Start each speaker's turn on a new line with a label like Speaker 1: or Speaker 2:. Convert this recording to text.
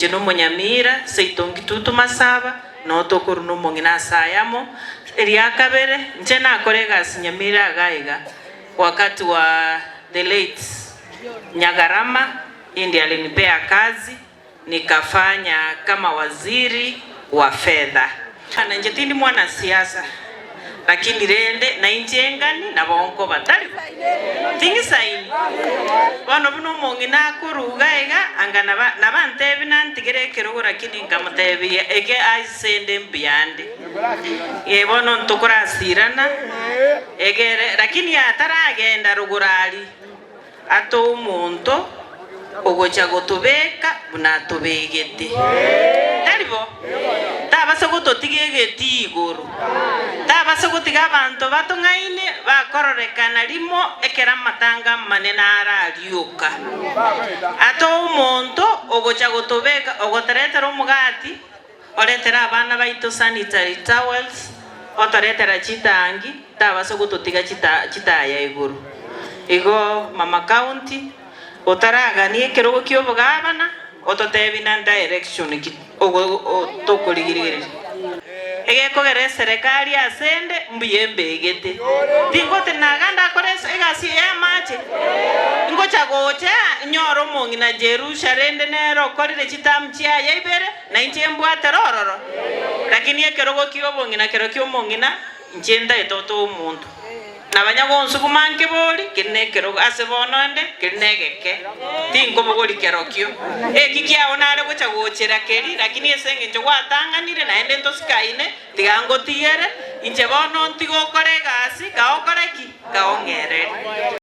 Speaker 1: Inche nomonyamira, seito Nkitutu Masaba, noo tokorwa nomong'ina ase ayamo. Eria kabere, inche nakora egasi Nyamira iga iga, wakati wa the late Nyagarama, yeye ndiye alinipea kazi, nikafanya kama waziri wa fedha. Na inche tindi mwanasiasa, lakini rende nainche ngani nabo nkoba, tari bo? Ting'isaini. Bono buna omong'ina akoruga iga, anga naba nabantebia nantigere ekerogo lakini nkamotebia eke aisende mbuyande. Ee bono ntokorasirana egere lakini ataragenda rogoro aria atoe omonto ogocha gotobeka buna atobegete. Tari bo? Tabasa gototiga egetii igoro. Tabasa gotiga abanto batong'aine bakororekana rimo ekero amatanga amanene ararioka. Atoe omonto ogocha gotobeka, ogotoretera omogati, oretere abana baito sanitary towels, otoretera chitangi, tabasa gototiga chita chitaya igoro. Igo mama county, otaragania ekerogo ki'obogabana, ototebi na direction ki ogo tokorigereria. Egekogera eserekari asende mbuya embegete. Tingotenena iga ndakore egasi eye y'amache. Ngocha gocha nyore omong'ina Jerusha rende nere okorire chitamu chiaye ibere, na inche mbwatera ororo. Lakini ekerogo ki'obong'ina kero ki'omong'ina, inche ntaete otoe omonto. Nabanyagonsuguma nkebori, keri nekerogo ase bono inde, keri negeke, tinkobogoria kerokio. Eki kiao nare gocha gochera keri, lakini ase engencho gwatang'anire, naende ntosikaine, tiga ngotigere, inche bono ntige okore egasi, kaokore ki? Kaong'erere.